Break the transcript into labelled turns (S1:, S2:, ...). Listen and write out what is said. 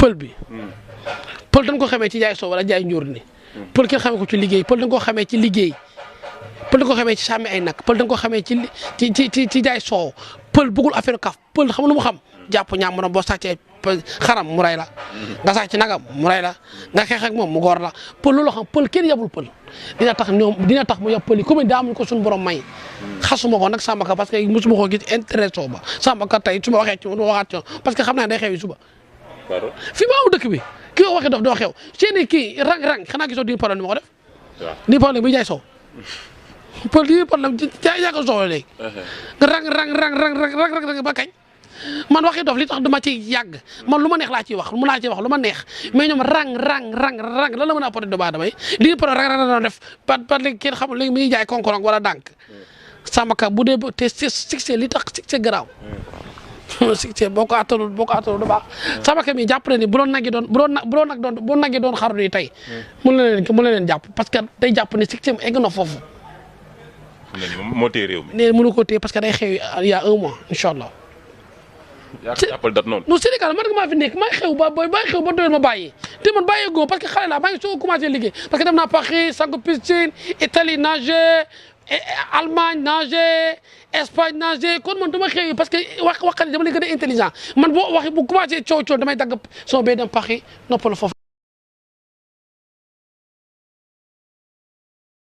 S1: pël bi. pël dañ ko xamee ci jaay soow wala jaay njóor ni pël kenn xamee ko ci liggéey pël dañ ko xamee ci liggéey pël dañ ko xamee ci sàmmi ay nag pël dañ ko xamee ci jaay soow pël bëggul affaire kaf pël xam lu mu xam jàpp ñaam moom boo sàccee xaram mu ray la nga sàcc nagam mu ray la nga xeex ak moom mu góor la pël loolu xam pël kenn yabul pël dina tax mu yab pël yi comme daa amuñ ko suñu borom may xasuma ko nag Samba Ka parce que mosuma ko gis intéressé ba Samba Ka tey su ma waxee ci waxaat ci parce que xam naa day xew yi suba fi ma amu dëkk bi kii waxee dof doo xew seeni kii rang xanaa gisoo di problème ni ma ko def di problème bi jaay soow pël di problème yaa ko soow léegi rang ba kañ man waxi dof li tax duma ci yàgg man lu ma neex laa ciy wax mu laa ciy wax lu ma neex mais ñoom rang lan la mën a apporter doomu aadama yi lii pro rang def par léegi kenn xamul léegi mi ngi jaay konkorong wala dànk Samba Ka bu dee te succès li tax succès garaaw succès boo ko attanul du baax Samba Ka mi jàpp na ni bu doon nag doon xaru yi tey mën na leen jàpp parce que day jàpp ne succès egg na foofu
S2: moo téye réew mi
S1: ne mënu ko téye parce que day xew il y a 1 mois incha allah
S2: yaa ko jàppal dat noonu.
S1: non Sénégal man maa fi nekk maa xew ba doyul ma bàyyi te man bàyyi góor parce que xale laa maa ngi soog a commencé liggéey parce que dem naa Paris sangu piscine Italie nager Allemagne nager Espagne nager kon man dama xew parce que waxkat yi dama leen gën a intelligent man boo waxee bu commencé coow damay dagg sama bay dem Paris noppalu foofu.